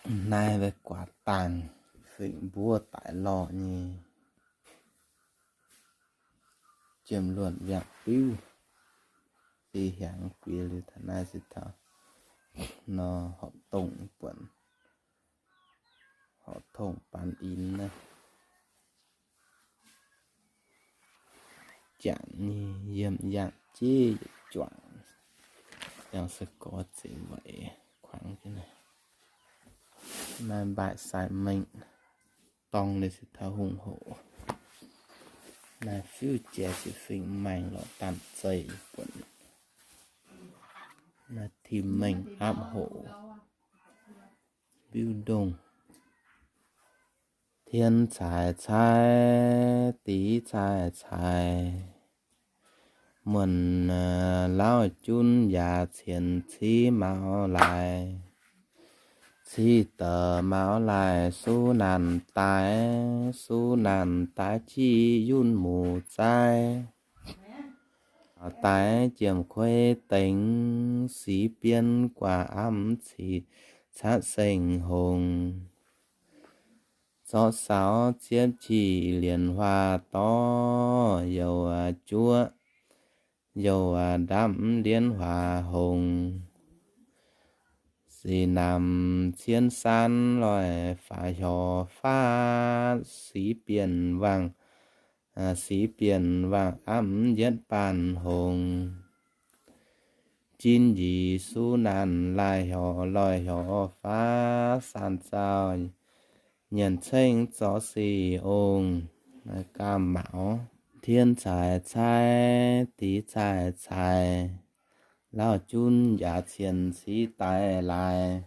Naaiv mbuo guaax dangh fingx mbuov daaih lorh nyei, jiem luonh yangh biuv, se hiaangx bieqc liuz taux naaiv se taux nor horpc dongh buonc, horpc tongh baan in naaiv. Jangc nyei yiem yangh jieqv yietc juangc, yangh se gorx zeiv weic kuangx jienv naaiv. Naaiv mbaaic sai mengh dorng liuz se taux hungh hoc. Naaiv fiuv jiex se fingx maengx lorz daan zeih buonc. Naaiv tim mengh apv hoc, biuv ndongh. Tien caaix cai, dix caaix cai, muonc lauv junv yaac cien civ maux laaix. Civ douc maux laaix suv naanc daaih, suv naanc daaih qiv yunh muc zaaiv. Daaih jiem kuei dengx, six bienh guaax amv cic catv seng hongx. Zorqv saux ziepv qiex lienc huaax dorv, youc juoqv youc ndapv lienv huaax hongx. Sic namx cien saan loih faaux hiorx faatv, six bienh wangh, six bienh wangh amv yietv baanh hongx. Jin njiec suv naanc laaih hiorx loih hiorx faatv, saan zaux nyanc ceng zorqv sic ong. Gaam maux, tien caaix cai, dix caaix cai, lauv junv yaac cien civ daaih laaix.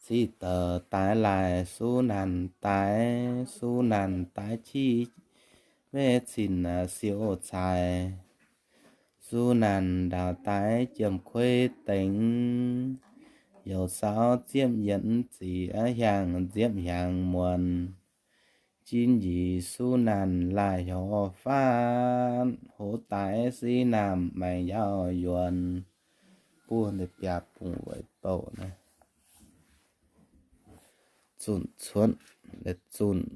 Civ douc daaih laaih suv naanc daaih, suv naanc daaih qiv maiv cin siou caaix. Suv naanc ndaauh daaih jiem kuei dengx, youc saux ziepv yietv zic hiaangx ziepv hiaangx muonc. Jin njiec suv naanc laaih hiorx faatv, hoz daaih siv naamh maengx yaauh yuonx. Buov deix biaa bung weic bouh naaiv. Zunc cuotv, la'zunc,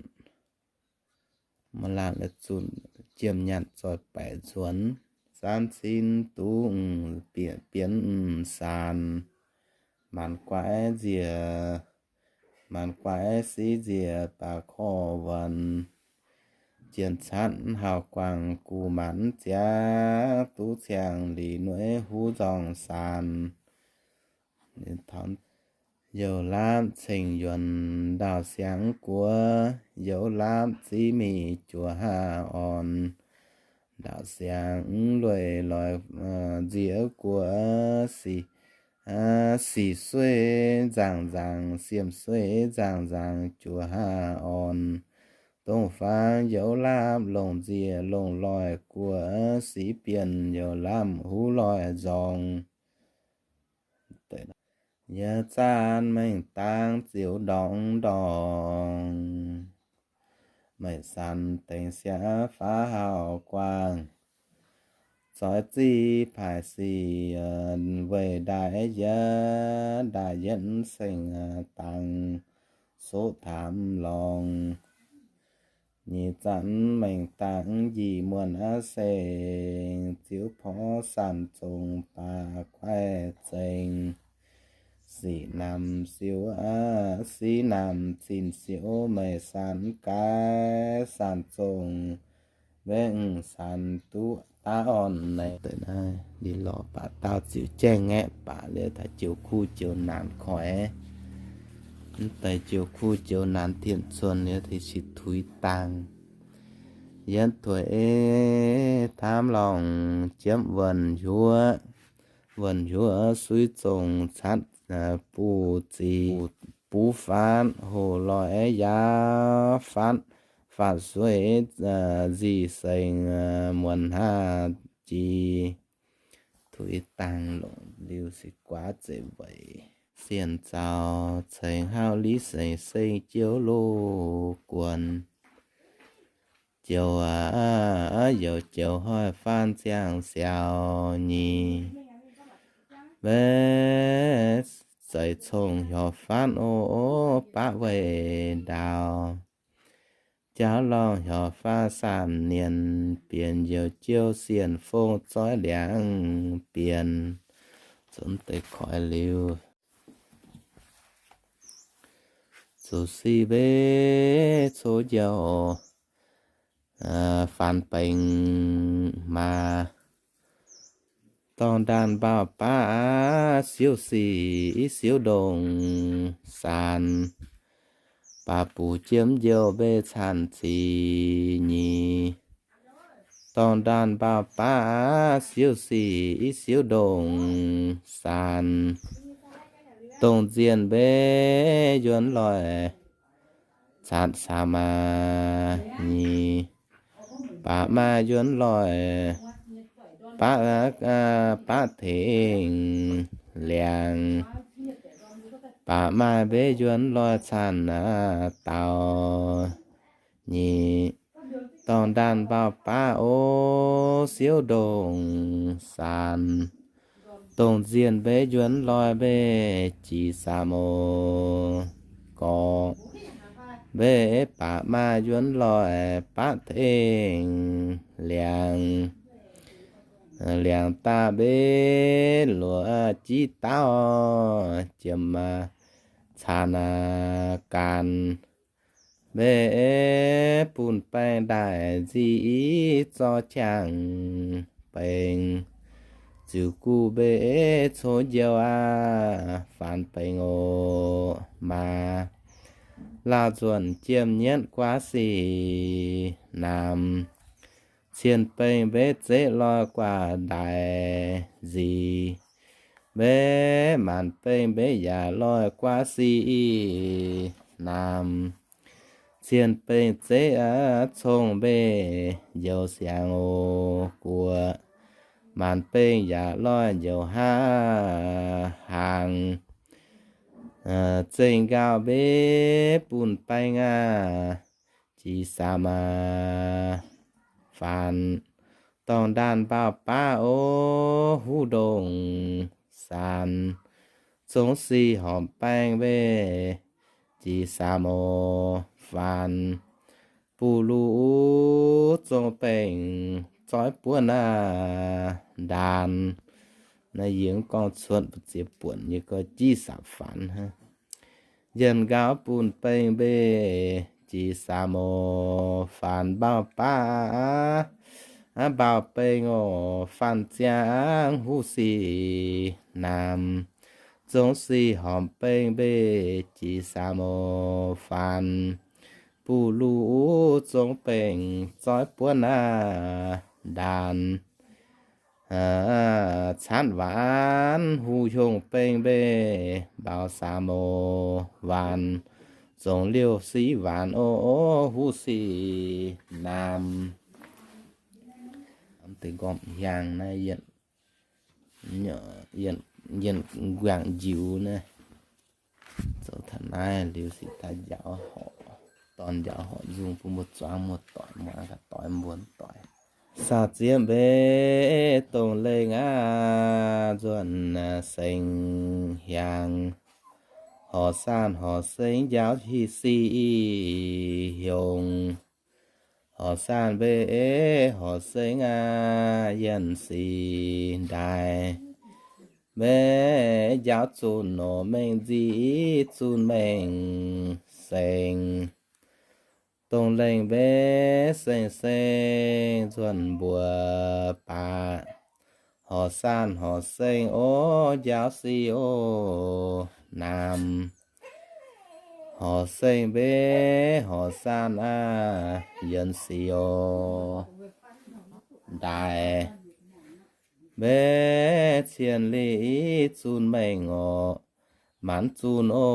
maaih laanh la'zunc jiem nyaanh zoih baeqc nzuonx. Saanv cin duqv bienx saanc, maanc guaix nziec, maanc guaix siv nziec baac korv wuonc. Jien catv hauh guangc guv maanc ziangx, duqv ciangh lic nueiv huv nzorng saanc. Youc laapv ceng yuonc ndaauh siangx guoqv, youc laapv ziv mingh juoz haav orn. Ndaauh siangx lueic loic nziex guoqv, sic sueiv nzaangc nzaangc, siemh sueiv nzaangc nzaangc juoz haav orn. Dongh faang youc laapv longc nziex longc loic guoqv, siv bienh youc laapv huv loic nzorng. Yie zaanv mengh dangx ziux ndorngx ndorngx, meih sanx dengx siav faaux hauh guangc. Zoix ziqv paaix sic weih ndaaih yietv, ndaaih yietv seng dangx soqv taamx lorngx. Nyic zanc mengh dangx njiec muonh aav seng, ziux porv sanc zongc baac guaix zengc. Sic namx siou, siv namx zinh siou meih sanx gaix, sanc zongc mbenc sanx duqv daav orn naaiv. Deix naaiv liuz lorz baac daauh ziux jaengh aeqv, baac liuz taux joux kuv joux naanc koiv. Mv deix joux kuv joux naanc tien cuonx liuz taux sic tuix dangh. Yietv tuix ei taamv lorngc jiepv wuonh hiuv, wuonh hiuv suiv zongc catv buv zic, buv faatv hoc loic yaav faatv, faatv sueiv nzih seng muonc haav jiex. Tuix dangh longc liuz se guaav zeiv weic. Sienh zaux ceix hauv liv seix seng jiouv loz guonx. Joux, joux joux hoic faanv ziangh siaaux nyei. Maiv zeix cong hnyouv faanv o, baqv weih ndaauv. Jauv lorngh hnyouv faanv saamv nienc, bienx youc jouh sienh fong zoih liangx bienx. Zunv deix koiv liuz, zuqc sic mbe coqv njouh faanx bengx maah. Dorngh ndaanh mbaaux baav siouv sic siouv ndongc saanx, baac buc jiem njouh mbe canh zic nyeic. Dorngh ndaanh mbaaux baav siouv sic siouv ndongc saanx, dongh nzienh mbe yuonx loih catv camv nyeic. Baac maaih yuonx loih baav, baav tengx liangx. Baac maaih mbe yuonx loih canh dauh nyeic. Dorngh ndaanh mbaaux baav o, siouv ndongc saanx, dongh nzienh mbe yuonx loih mbe jiex saamv o, gorqv mbe baac maaih yuonx loih baav tengx liangx. Liangx daaih mbe luoqc jiv dauh jiem caan gaanx, mbe bun baeng ndaaih nzic zorqv qangx bengx. Ziux guv mbe coqv njouh aav, faanx bengx oc maah. Laauh nzuonx jiem nyietv guaav sic namx, cien bengx mbe zeqv loih guaav ndaix nzic. Mbe maanc bengx mbe yaac loih guaav sic namx, cien bengx zeqv cong mbe njoux siangx oc guoqv. Maanc bengx yaac loih njoux haav hnaangx, zengh nqaaux mbe bun baeng aav, jiex saamv faanx. Dorngh ndaanh mbaaux baav o, huv ndongc saanx, zong sic horpc baeng mbe jiex saamv oc faanx. Buv luv zong bengx zoih buonv aav ndaanx. Naaiv yie gorngv cuotv mbu'ziex buonc nyei gorx jiv saapv faanx hnangv. Yienh nqaaux bun bengx mbe jiex saamv oc faanx. Mbaaux baav, mbaaux bengx oc faanx ziangx huv sic namx, zong sic horpc bengx mbe jiex saamv oc faanx. Buv luv zong bengx zoih buonv aav ndaanx. Caanv waanx huv hiongh bengx mbe mbaaux saamv oc waanx, zong liouh sic waanx o, huv sic namx. Deix nqormh hiaangx naaiv yienh, yienh, yienh nquaangc njiux naaiv. Zoux taux naaiv liuz sic daaih njaaux horqc, dorn njaaux horqc nzung bun mbuo zuangx muoz-doic, muangx gaax doix mbuonx doic. Saah zieqv mbe dongh lengh aqv, nzuonx seng hiaangx, horqc saanh horqc seng njaaux hi sic hiongx. Horqc saanh mbe horqc seng aqv, yienh sic ndaaih. Mbe njaaux zunh nor mengh nzic zunh mengh seng. Dongh lengh mbe seng-seng nzuonx mbuo baac. Horqc saanh horqc seng o, njaaux sic o, namx. Horqc seng mbe horqc saanh aqv, yienh sic o, ndaaih. Mbe cien lic zunh mengh oc, maanc zunh o,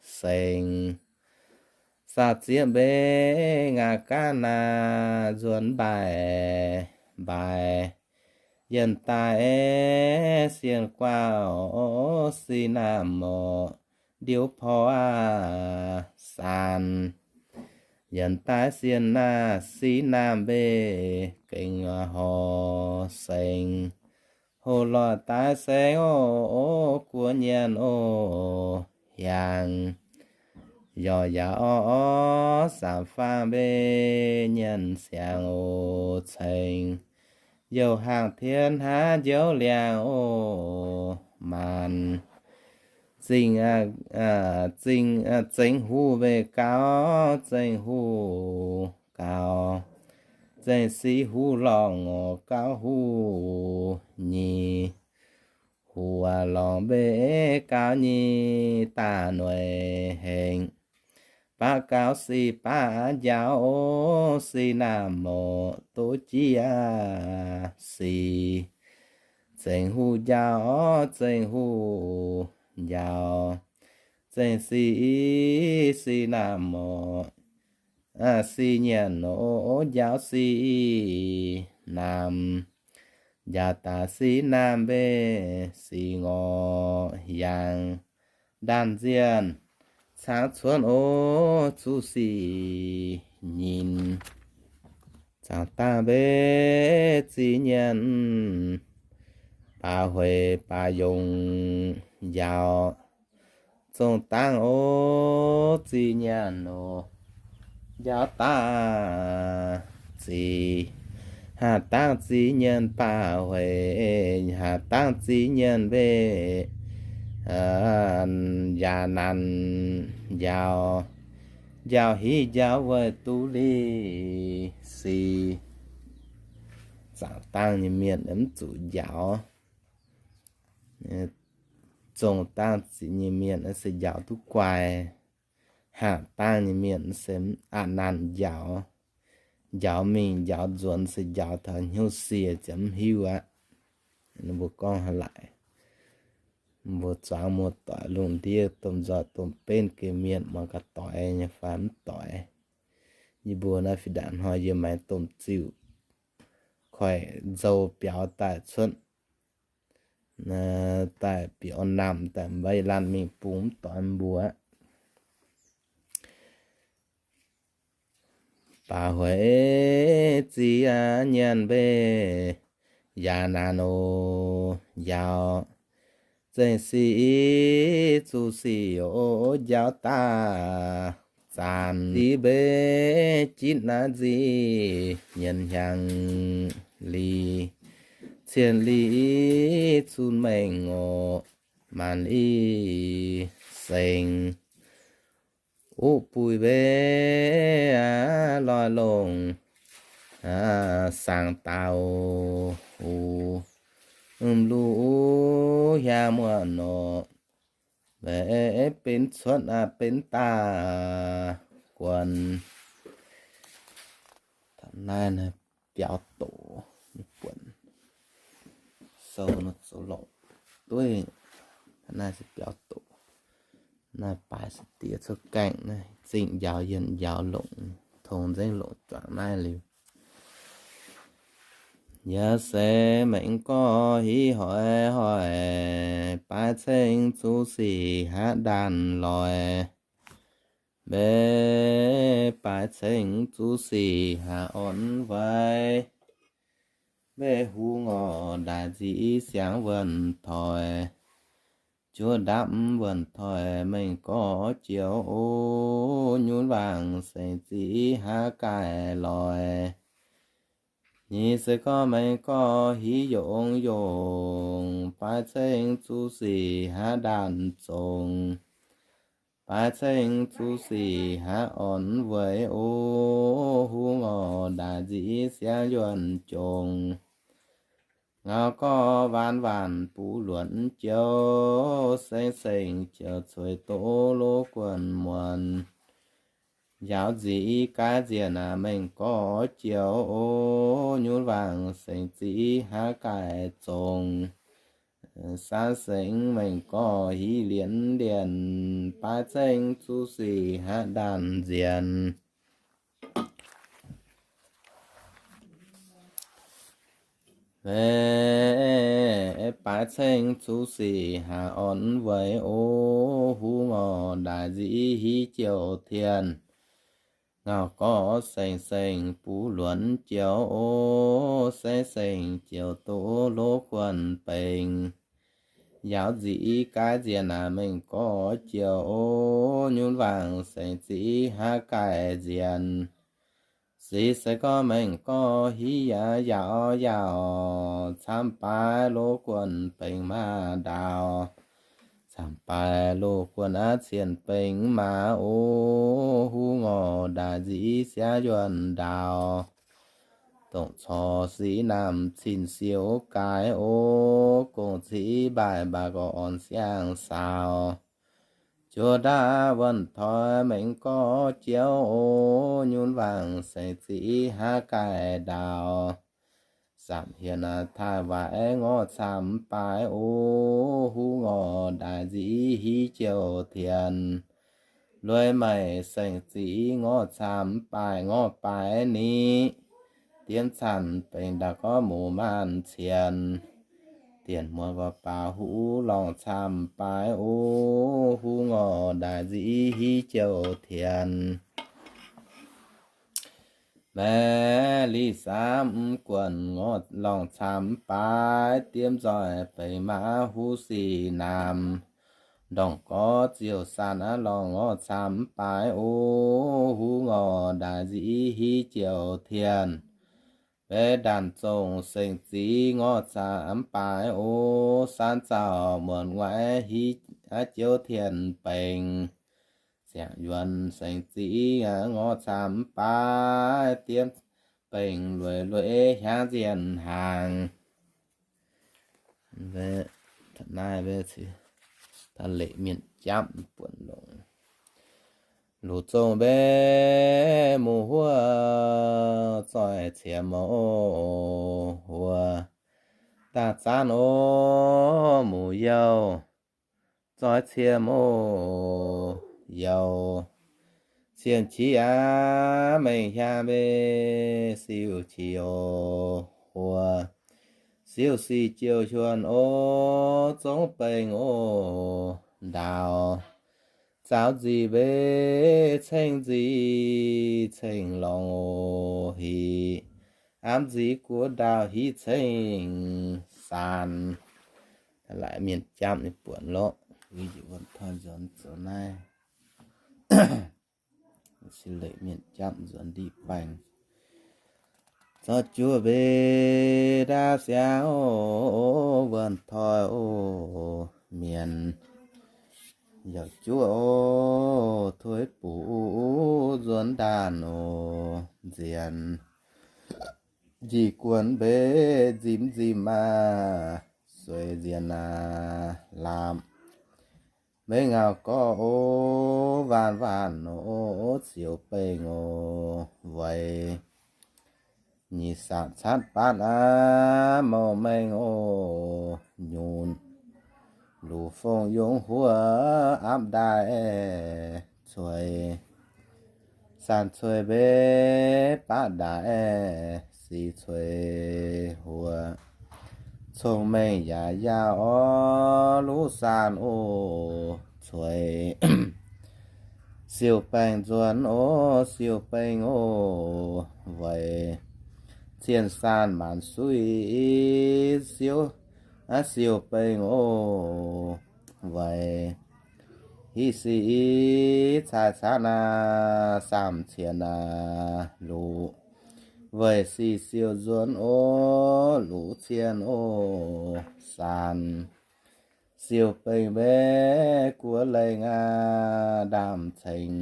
seng. Saah zieqv mbe ngaaz gaanv naaiv nzuonx mbaih mbaih. Yienh daaih sienh guaav o, sic naamh oc, ndiouv porv aav saanh. Yienh daaih sienh naamh sic naamh mbe gengh horqc seng. Hoc loic daaih saeng oc, guoqv nyienx oc, hiaangx. Yaac yaac orv orv, samx faang mbev nyienx siangx oc, ceng. Youh hangh tien hnangv njoux liangx oc, maanc. Zingh, zingh, zengx huv mbev gaux, zengh huv gaux. Zengh siqv huv lorngh oc, gauh huv nyei. Huv lorngh mbev gauh nyei, daaih noic hengx. Baqv gaux sic baqv njaaux oc, sic naamh morc doqv jiex sic. Zengh huv njaaux, zengh huv njaaux. Zengh siqv, sic naamh morc, sic nyienc oc, njaaux sic naamh. Njaaux daaih sic naamh mbev sic ngorc yaangh. Ndaanh nzienh cangx cuotv oc, zuqc sic nyinh. Zaangc dangh mbev ziqc nyienc, baaix hueix baaix yongc njaaux. Zongh dangh oc, ziqc nyienc oc, njaaux daaih ziqc. Haaz dangh ziqc nyienc baaix hueix, haaz dangh ziqc nyienc mbev yaac naanc njaaux. Njaaux hiv njaaux weic duqv lic sic. Zaangc dangh nyei mienh mv zuqc njaaux. Zongh dangh ziqc nyei mienh se njaaux duqv guai. Haaz dangh nyei mienh se aqc naanc njaaux. Njaaux mingh njaaux nzuonx se njaaux taux hnyouv sie ziouc mv hiuv aqv. Ninh mbuo gorngv haaix laic, mbuo zuangx muoz-doic lungh ndiev domh nzoih domh benv geh mienh muangx gaax doix nyei fai mv doix. Yie mbuo naaiv fih ndaangc hnoi yie maaiz domh ziuh koiv nzou biaux daaih cuotv, daaih biaux namh daaih mbaaix laanh mingh bung mv doix mbuo. Baaix hueix ziqc nyienc mbev yaac naanc oc njaaux. Zengh sic zuqc sic oc njaaux daaih zaanc. Ziqc mbev jitv naaiv nzic nyienc hnyangx li, cien li cun mengh oc, maanc li sengx. Uv buic mbev loix longc saangx daauh huv, mv luv hiaang muonh oc, mbev benx cuotv benx daaih guonx. Taux naaiv biaux doqc, buonc sou nor zoux lorqc dueiv. Naaiv se biaux doqc. Naaiv baaix se diex cuotv gaengh naaiv, zingh njaaux yienh njaaux longc, tong nzengc longc juangc naaiv liuz. Yaac se mengh gorx hiv hoic hoic, baaix ceng zuqc sic haav ndaanh loic. Mbev baaix ceng zuqc sic haav orn weic. Mbev huv ngorc ndaaic nzic siangx wuonh toic, juov ndapv wuonh toic mengh gorx jiex oc, nyunv wangc sengx zic haav gaaih loic. Nyic se gorngv mengh gorx hiv yongx yongc, baaix ceng zuqc sic haav ndaanh zongc. Baaix ceng zuqc sic haav orn weic oc, huv ngorc ndaaic nzic siangx yuonh jongc. Ngau gorx waanc waanc buv luonc jouv, seng seng jouv cueix doz loz guonc muonc. Njaaux nzic gaaix nzienh mengh gorx jiex oc, nyunv wangc sengx zic haav gaaih zongc. Saanv sengx mengh gorx hiv lienz lienc, baaix ceng zuqc sic haav ndaanh nzienh. Baaix ceng zuqc sic haav orn weic oc, huv ngorc ndaaic nzic hiv jouv tien. Ngauh gorx sengx-sengx buv luonx joux o, sengx-sengx joux duqv lov guonh bengx. Yaauv nzic gaaiv nziex naaic mengh gorx joux o, nyunv wangc sengx zic haav gaih nziex. Zic se gorngv mengh gorx hiv yaac yaauv yaauc, camv baaix lov guonh bengx maaz ndaaux. Camv baaix lov guonh aqv cien bengx maaz o, huv ngorc ndaaix nzic siav yuonh ndaaux. Dongh corc sic naamh cin siouc gaaix o, gong-civ mbaaih mbaac gorx orn siang saaux. Juov ndaauv wuonh toi mengh gorx joux o, nyunv wangc sengx zic haav gaih ndaaux. Samh hienh taaih waaic ngorc camv baaix o, huv ngorc ndaaix nzic hiv jouh tien. Lueiz maiv sengx zic ngorc camv baaix ngorc baaix ni. Dien canh bengx ndaauh gorngv muoz maanh cien. Dienh muoz gorx baaux huv lorngc camv baaix o, huv ngorc ndaaix nzic hiv jouh tien. Maeqv liz saamv guonc ngorc lorngc camv baaix, diev nzoih bengx maaz huv sic naamh. Ndorngc gorx ziouc sanh aqv lorngc ngorc camv baaix o, huv ngorc ndaaix nzic hiv jouh tien. Mbenc ndaanh zongh sengx zic ngorc camv baaix o, saan zaux muonc nguaaiv hiv aqv jouv tien bengx. Ziangh yuonc sengx zic ngorc camv baaix, diev bengx lueiz lueiz hiaangv nzienh hnaangx. Naaiv leic mienh japv buonc longx. Lungh zong mbenc muoz-huov zoih cie mouc huov, daaih zaanv o muoz-youh zoih cie mouc youh. Cien qiex aqv mengh hiaang mbenc siou qiex o huov, siou sic jouh huonc o, zongv bengx o ndaaux. Zaaux nzic mbenc ceng nzic ceng lorngx o hic, amv nzic guoqv ndaauh hiv ceng saan. Laaix mienh japv nyei buonc lorqc. Wuov nzunc zoux naaiv, leic mienh japv nzuonx ndih baengh. Zorqv juov mbenc ndaauv siangx o, wuonh toi o mienh, yaac juov o tuix buv nzuonx ndaanh o nziex. Njiec guonx mbenc nzimx nzimx aqv, sueix nziex aqv laapc. Mbenc ngauh gorx o, waanc waanc o, siou bengx o weic. Nyic saatv caatv baatv aqv, mouc mengh o nyunc. Luc fong yungz huov apv ndaaih cueix. Saan cueix mbenc baqv ndaaih sic cueix huov. Cong-mengh yaac yaauh orv luv saan o cueix. Siou-baengh nzuonx o, siou-baengh o weic. Cien-saan maanc suiv siou, siou-baengh o weic. Hiv sic caaiv caatv aqv, saamv cien aqv luc. Weic sic siou nzuonx o, luc cien o saan. Siou-baengh mbenc guoqv lengh aqv, ndaamv-ceng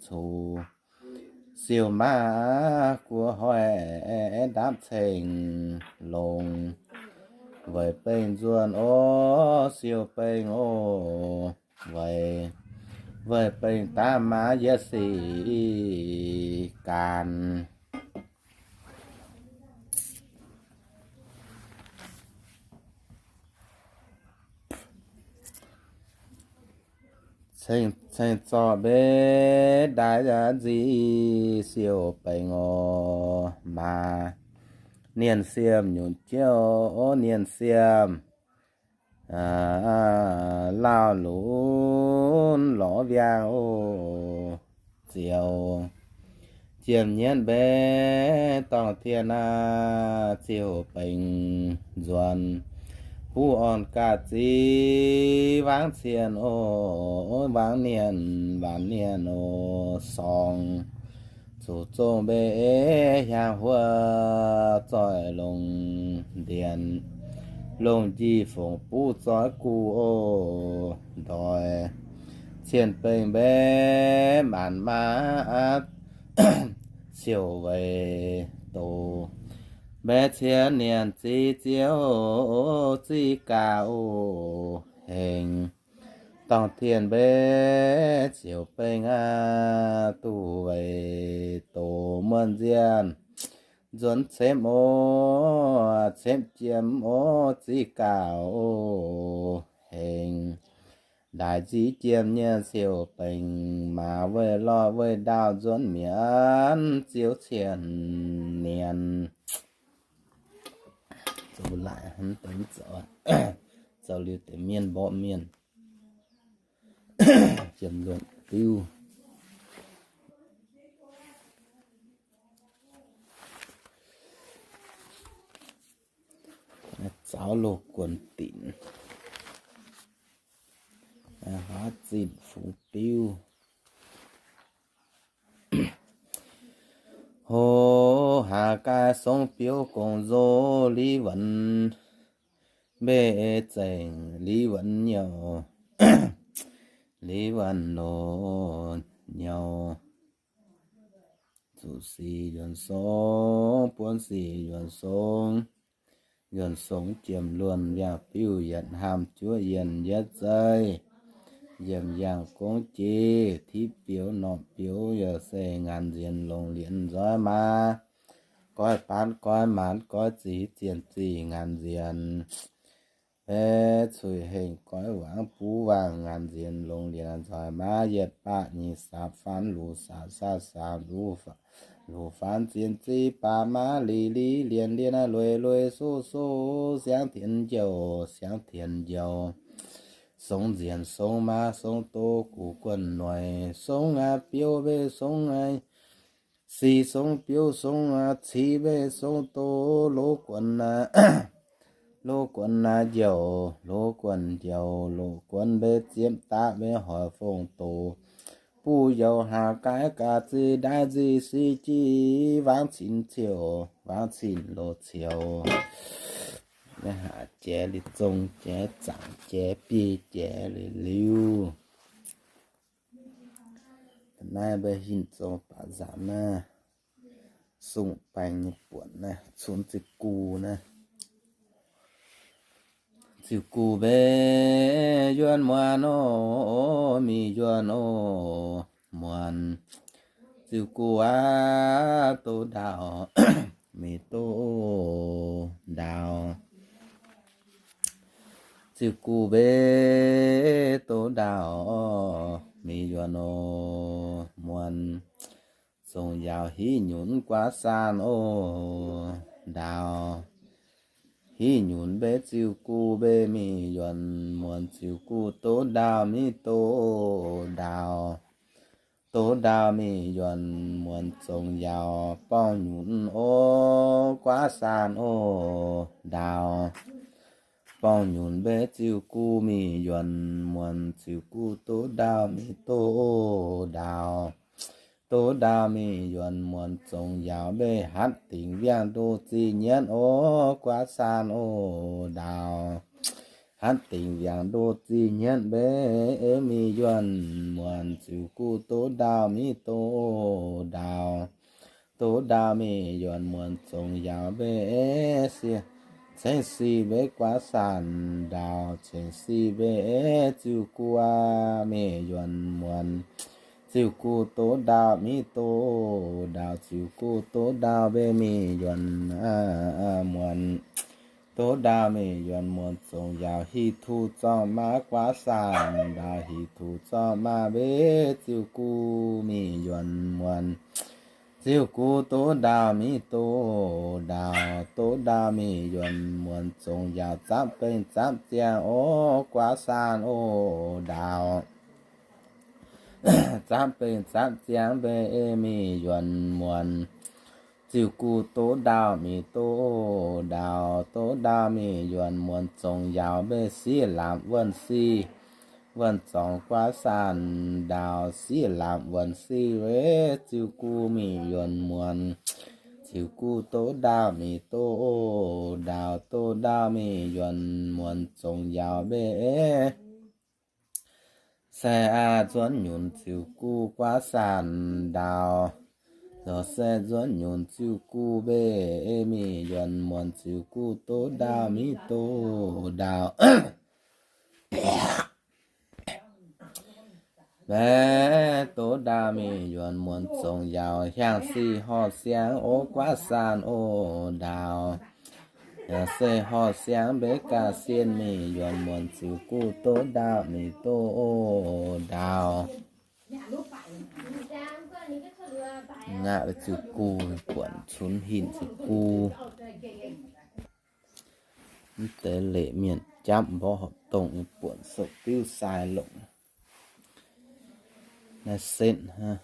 cuc. Siou-maav guoqv hoic, ndaamv-ceng longx. Weic bengh nzuonx o, siou-baengh o weic. Weic bengh daav maaz yietv sic gaanx. Ceng zorqv mbenc ndaaih nzic siou-baengh o maaz. Nienh siem nyunc jouv, nienh siem lauh lunx lorz wiang o ziouc. Jiem nyienv mbenc dorngh tien aav, ziouc bengx nzuonx buv orn ga'ziex, wangv cien oc, wangv nienh waanc nienh oc, sorngx zuqc zongh mbenc hiaangx huov, zoih longc ndienx, longc njiec fongc buv zoih guv oc, ndoih cien bengx mbenc maanc maaz, siouc weic doz mbenc cien nienh ziqc ziouc ziqc gaax oc, hengx dorngh tien mbenc ziouc bengx aav, duqv weic doz muonh nzienh nzuonx cemv oc, cemv jiem oc, ziqc gaax oc, hengx ndaix nziqc jiem nyei siouc bengx maaz weih lorh weih ndaauh nzuonx mi'aqv, ziouc cien nienx. Zoux laaix hnangv deix zoux, zoux liuz deix mienh mborqv mienh, jiem luonc diuv. Zaux loz guonx dinc, haaz zinh fungx diuv. Hoc haax gaai songv biouv gong nzo, li wuonx mbei zengc li wuonx nyouc, li wuonx loz nyouc. Zuqc sic yuonx song, buonv sic yuonx song, yuonx song jiem luonx yaac biuv yietc hnamv juov yienh yietc zeiv, yiem yangh gong jiex tipv biouv norqc biouv yaac se ngaanc nzienx longc lienx nzoih maa, goiv baanv goiv maanz goiv zic zienh zic ngaanc nzienx, cuix hengh goiv wangv buv wangh ngaanc nzienx longc lienx nzoih maa, yietc baac nyic saapc faanv luc saapc saapc saapc luc, luc faanv zienh zic baac maa lic lic lienx lienx lueic lueic soqv soqv siangv tienx njoux siangv tienx njoux, song nzienx song maa song doz guv guonh noic song aqv biouv mbeih song aqv, sic song biouv song aqv, ciqv mbeih song doz loz guonh aqv, loz guonh aqv njoux loz guonh njoux loz guonh mbeih ziepc daaih mbeih hoic fong doz, buv youz haax gaai ga'zinh ndaaiv nzih sic jiv wangv cin ciouc wangv cin loz ciouc. Naaiv haac jiex liuz zong jiex zaangc jiex biei jiex liuz liuz. Naaiv mbuo hinc zong baac nzaamc naaiv, sung baeng nyei buonc naaiv, cunx ziuc gu naaiv. Ziuc gu mbeih yuonh muonz oc, mingh yuonh oc, muonz. Ziuc gu aav, doz ndaauh, mingh doz ndaauh. Ziuc gu mbeih doz ndaauh, mingh yuonh oc, muonz. Zongc yaauc hiv nyunc guaav saanh oc, ndaauh. Hiv nyunc mbeih ziuc gu mbeih mingh yuonh muonz, ziuc gu doz ndaauh mingh doz ndaauh. Doz ndaauh mingh yuonh muonz zongc yaauc borngh nyunc oc, guaav saanh oc, ndaauh. Borngh nyunc mbeih ziuc gu mingh yuonh muonz, ziuc gu doz ndaauh mingh doz ndaauh. Doz ndaauh mingh yuonh muonz zongc yaauc mbeih hatv dingc wiangh ndoh zih nyienv oc, guaav saanh oc, ndaauh. Hatv dingc wiangh ndoh zih nyienv mbeih mingh yuonh muonz, ziuc gu doz ndaauh mingh doz ndaauh. Doz ndaauh mingh yuonh muonz zongc yaauc mbeih sie, cengx sic mbeih guaav saanh ndaauh, cengx sic mbeih ziuc gu aav mingh yuonh muonz, ziuc gu doz ndaauh mingh doz ndaauh, ziuc gu doz ndaauh mbeih mingh yuonh muonz. Doz ndaauh mingh yuonh muonz zongc yaauc hic tuc zorngh maa guaav saanh ndaauh, hic tuc zorngh maa mbeih ziuc gu mingh yuonh muonz, ziuc gu doz ndaauh mingh doz ndaauh. Doz ndaauh mingh yuonh muonz zongc yaauc zapv bengh zapv ziangh oc, guaav saanh oc, ndaauh. Zapv bengh zapv ziangx mbenc ei mingh yuonx muonz, ziux guv doqv ndaauh mingh doqv ndaauh, doqv ndaauh mingh yuonx muonz zongx yaauc mbenc sieqv lamz wuonh sic, wuonh zorngx guaav saanh ndaauh sieqv lamz wuonh sic, ziux guv mingh yuonx muonz, ziux guv doqv ndaauh mingh doqv ndaauh, doqv ndaauh mingh yuonx muonz zongx yaauc mbenc ei se aqv, nzuonx nyunc ziux guv guaav saanh ndaauh, lorz se nzuonx nyunc ziux guv mbenc ei mingh yuonx muonz ziux guv doqv ndaauh mingh doqv ndaauh. Mbenc doqv ndaauh mingh yuonx muonz zongx yaauc, hiaang sic horpc siangx o guaav saanh o ndaauh, hiaang sic horpc siangx mbenc ga'sie mingh yuonx muonz ziux guv doqv ndaauh mingh doqv o ndaauh. Ngaqv ziux guv, buonc cunx hinc ziux guv. Mv deix leic mienh japv mborqv horqc dongh buonc sou-diuv sai longc. Naaiv setv hnangv.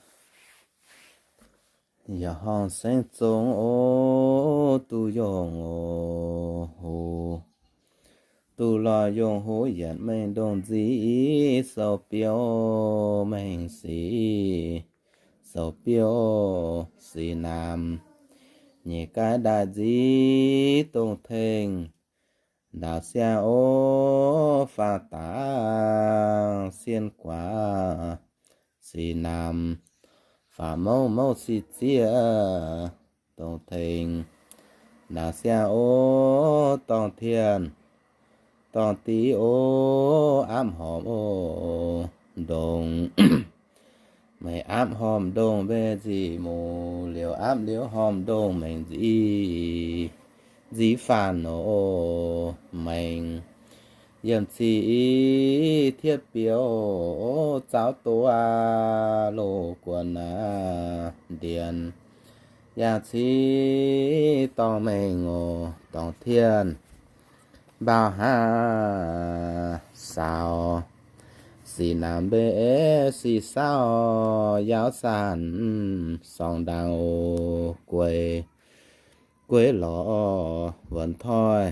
Yaac horngh saengv zong o, duqv yongh o, hoc, duqv lorh yongh hoc yietc mengh ndongh nziv, sou-biouv mengh sic, sou-biouv sic namx, nyeic gaaiv ndaaih nziv dongh tengx, ndaauv siang o, faang dangx sienh guaax sic namx, faam mouv mouv sic zieqv dongh tengx, ndaauv siang o, dorngh tienh dorngh div o, apv horpc o, ndongh mengh apv horpc ndongh mbenc nzic muc, liouh apv liouh horpc ndongh mengh nziv, nziv faanh o, mengh yiem cic i tietv biouv, zaux doz aqv loz guon aqv ndienx, yangh cic dorngh mengh o, dorngh tienh mbauh hnangv saaux, sic namx mbenc sic saauv, yaauv saanh sorngx ndaangc o, gueix gueix lorz wuonx toi,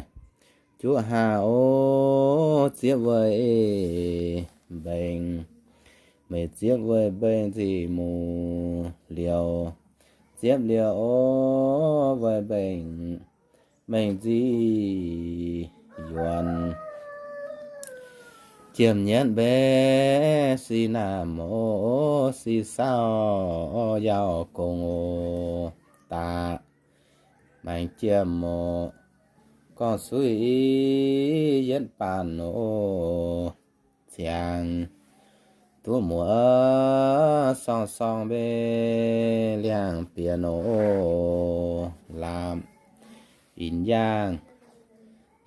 juqv haah o, ziepv weih mbengx, meic ziepv weih mbengx nzic muc liouh, ziepv liouh o, weih mbengx mengh nzic yuonx, jiem nyienv mbenc sic namx o, sic saauv yaauv gong o, daaih maengx jiem o, gorngv suiv i yietv baanh o, ziangx duqv muoz sorng sorng mbenc liangx bieqc o, laapc inc yaangh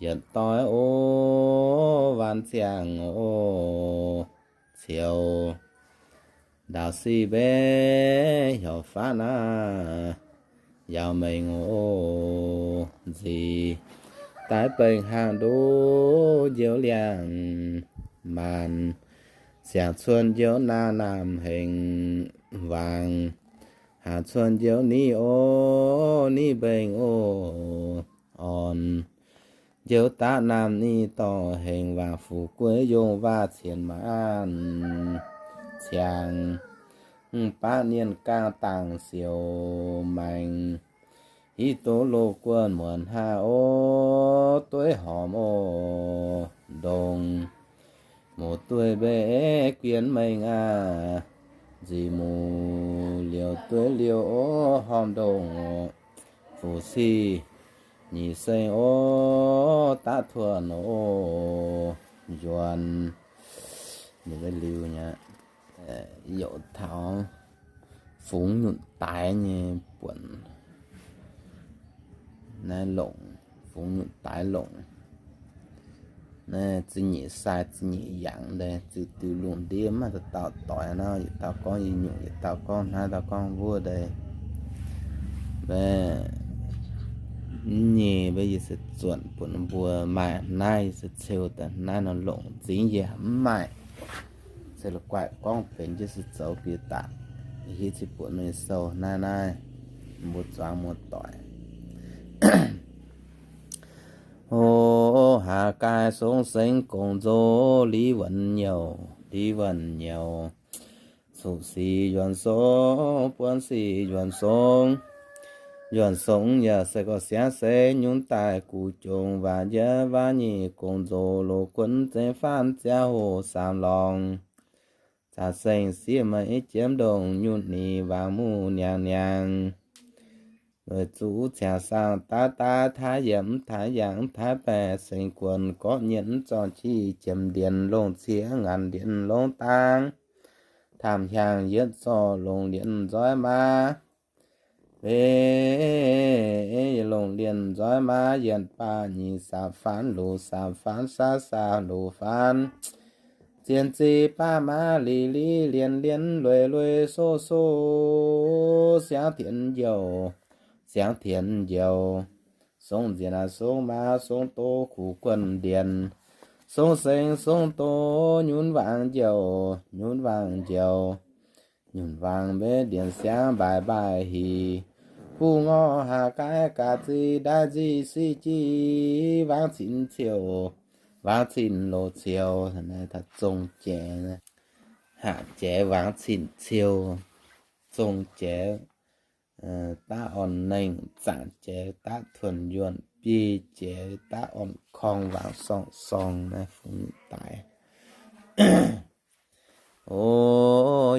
yietc doix o, waanc ziangh o, ceux ndaauv sic mbenc heuc faatv aqv, yaauv mengh o, nzic daaih bengh haangh nduov njoux liangx maanc, siangx cuotv njoux naanc naamh hengx wangc, haangh cuotv njoux niv o, niv mbengh o, orn njoux daav naamh niv dorngh hengx wangc, fu'jueiv yongh waac cien maanc ciangx, mv baav nienh gaang dangc siouc maengx, hiv doz loz guonh muonc haah o, dueiv hormc o, ndongc muoz-dueiv mbenc guien mengh aqv, nzic muc liouh dueiv liouh o, hormc ndongc fuqv sic nyic seng o, daav tuonh o, njuonx liuz nyei, youc taux fungx nyunc daix nyei buonc. Naaiv longc, fungx nyunc daix longc. Naaiv zinyeic sai zinyeic yangh deix, ziux diuh lungh ndiev maiv dauh dauh doix nor, yietc dauh gorngv yietc nyungc, yietc dauh gorngv hnangv, dauh gorngv wuov deix. Mv nyei mbe yie se zuonc bun mbuo maaih naaiv, yie se ceu daaih naaiv nor longc nzingx yaac mv maaih. se la'guaih gorngv benx jienv se zoux bieqc daaih. Hitv zinh buonc mingh sou naaiv naaiv, mbuo zuangx muoz-doic. O, haaix gaai song seng gong-nzou, li wuonh nyouc, li wuonh nyouc. Zuqc sic yuonh song, buonv sic yuonh song. Yuonh song yaac se gorqv siangv se nyunv daaih guv jongx waac njiec waac nyic gong-nzou loz-guonv zengv faanv ziangh hoc saamx lorngx. Zaqc seng siev meix jiemv ndongc nyutc nyic waangc muc niangx niangx. Weic zuqc ciangx saangv daav daav taav yiemc taav yangh taav baeqc seng guonx gorqv nyienh zorng qiex jiemx ndienh longc ciex ngaanc ndienh longc dangv. Taamh hiaangx yietv zorqv longc ndienh nzoih maa. Beiv longc ndienh nzoih maa yietc baac nyic saamv faanv luc saamv faanv saav saamv luc faanv. Zien zic baav maa li li lienh lienh lueic lueic soqv soqv siangv tienx njoux, siangv tienx njoux. Song nziex naaiv song maa song doz kuv guonv ndienh. Song seng song doz nyunv waangc njoux, nyunv waangc njoux. Nyunc waangc mbev ndienh siangv mbaaix mbaaix hic. Buv ngorc haac gaai gaax zic ndaix nzic sic jic waangc cin ciouh, waangc cin loz ciouh. Zong jiex, haac jiex waangc cin ciouh, zong jiex daav orn nengh, zaangc jiex daav tuonx yuonh, biei jiex daav orn korng waangc sorng sorng naaiv fungx daic. O,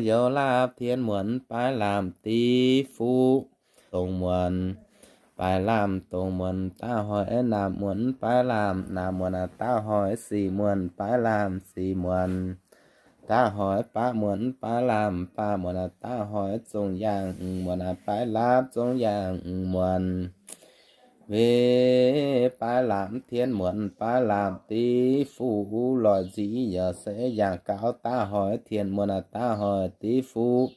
youz laapv tien muonc baaix laamh div fuqv dongz muonc, baaix laamh dongz muonc daav hoic naamh muonc baaix laamh naamh muonc daav hoic sic muonc baaix laamh sic muonc, daav hoic baav muonc baaix laamh baav muonc daav hoic zong yaangh muonc baaix laapv zong yaangh muonc. Weic baaix laamh tien muonc baaix laamh div fuqv loic nzic yaac se yangh gaux daav hoic tien muonc daav hoic div fuqv.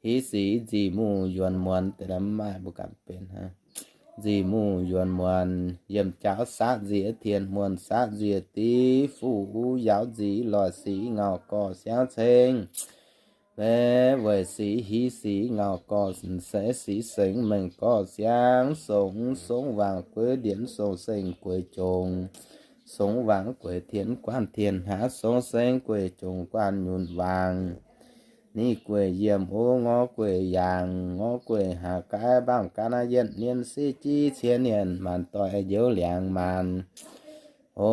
Hiv sic nzic muc yuonc muonc, deix maaih mbuo ganh benx nzic muc yuonc muonc, yiem jauv saatv nziex tien muonc saatv nziex div fuqv yaauv nzic loic sic ngauh gorx siangv ceng. Weic sic hiv sic ngauh gorx se sic sengx mengh gorx siangv songx, songx waangc gueix ndienx song seng gueix jongx, songx waangc gueix tien guanh tien haav song seng gueix jongx guanh nyunc waangc. Ni gueix yiem o ngor gueix yaangh, ngor gueix haac gaaiv mbaamh gan aqv, yietv nienh siqv jiv cie nienh maanc doic njoux liangx maanc. O,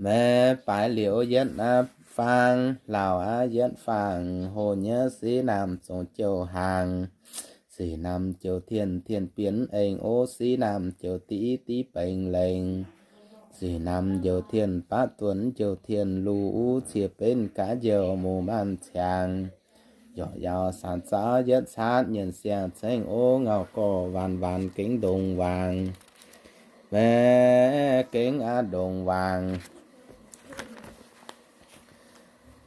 maiv baaix liouc yietv aqv faang, laauc aqv yietv faang, hoh nyei siqv naamh zongc jouh haangh. Siqv naamh jouh tien, tien bienx eng o, siqv naamh jouh div, div bengx lengh. Siqv naamh jouh tien baav duonx jouh tien luc, cie benv gaax jouh muc maanc ciangx. Yorqc yaauc saanx zaux yietv caatv nyienc siang-cengv o, ngauh gorx waanc waanc gengh ndongc waangc. Maiv gengh aqv ndongc waangc.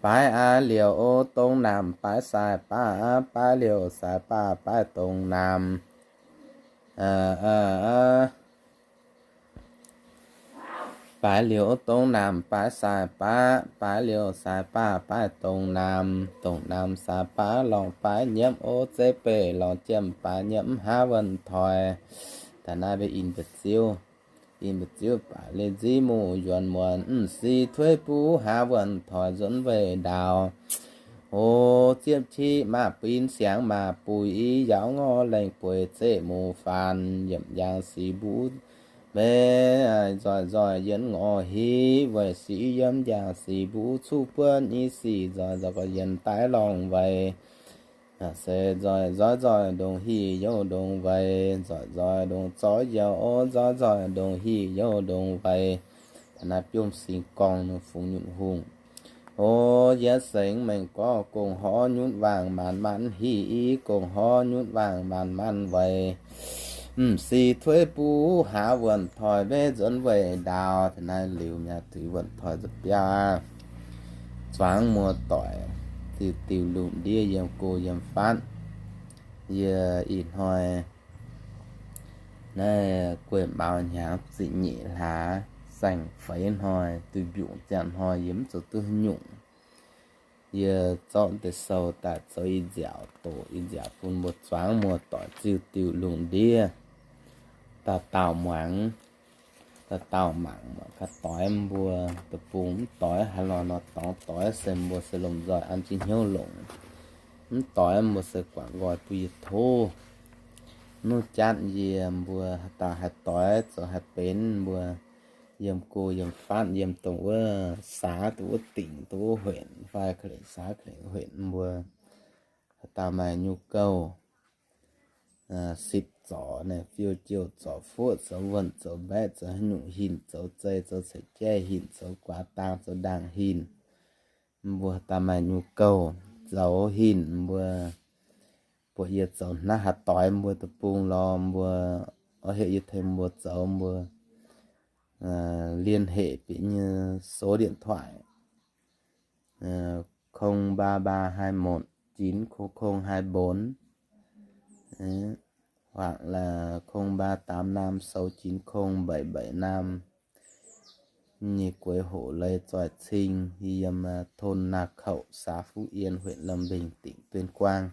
Baaix aqv liouc o dongh naamh baaix sai baav, baaix liouc sai baav baaix dongh naamh. Baaix liouc dongh naamh baaix sai baav, baaix liouc sai baav baaix dongh naamh, dongh naamh sai baav lorngc baaix nyiemv o, zeiv beih lorngc jiem baaix nyiemv haav wuonh toic. Da'naaiv mbuo in mbu'ziev, in mbu'ziev baaix liouc nziv muc yuonc muonc, m'si tueiv buv haav wuonh toic nzuonx weih ndaauh. O, ziepv qiv maaih bin siangx maaih buix, yaauv ngorc lengh bueix zeqv muc faanx, yiemc yaangh sic mbuv mbenc nzoih nzoih yienx ngorc hiv, weic sic yiem yaangh sic mbuv cuqv buonv nyei sic nzoih nzoih gorx yienx daaih lorngh weic. Se nzoih nzoih nzoih ndongc hic youh ndongc weic, nzoih nzoih ndongc zoih youh o, nzoih nzoih ndongc hic youh ndongc weic. Da'naaiv biomv singx gorngv fungx nyunc hungh. O, yietv sengx mengh gorx gong-horv nyutc waangc maanc maanc hic i, gong-horv nyutc waangc maanc maanc weic. M'si tueiv buv haav wuonh toic mbenc nzuonx weih ndaauh. Da'naaiv liuz mi'aqv, tuix wuonh toic nzuonx biauv aqv. Zuangx muoz-doic, diuh diuh lungh ndiev yiem go yiem fatv. Yie ih hnoi naaiv gueiv maux hnyangx ziepc nyeic hlaax, zaengc feix hnoi, duih mbiungc ziangh hnoi yie mv zoux duqv haaix nyungc. Yie zorqv deix sou daaih zoux ih nziaauc doqc, ih nziaauc bun mbuo zuangx muoz-doic ziu diuh lungh ndiev dauh dauh muangx, dauh dauh mangc mangc gaax doix mbuo deic-bung mv doix haaix lorh nor, dorngx doix se mbuo se lomh nzoih an jienv hnyouv longc. Mv doix mbuo se guangc nqoi bun yie tov. Mv jatv yie mbuo haaix dauh haih doix zoux haih benx mbuo yiem go yiem fatv yiem dongh wuov saax dongh wuov dingc dongh wuov huenc fai ka'lengc saax ka'lengc huenc mbuo haaix dauh maaih nyungc gouv, sipc zorc naaic, fiou jouh zorc fuoqv, zoux wuonh zoux mbaeqv, zoux haaix nyungc hinc, zoux zei zoux ceix jaiv hinc, zoux guaax dang zoux ndaangh hinc, mbuo haaix dauh maaih nyungc gouv zoux hinc mbuo buatc yie zoux hnangv haaix doix mbuo deic-bung lorz mbuo oix heuc yie tengx mbuo zoux mbuo liên hệ bieqc nyei số điện thoại không ba ba hai một chín không không hai bốn, hoặc là không ba tám năm sáu chín không bảy bảy năm. Nyei gueix hoc leiz zoih cing yiem thôn Nà Khẩu, xã Phú Yên, huyện Lâm Bình, tỉnh Tuyên Quang.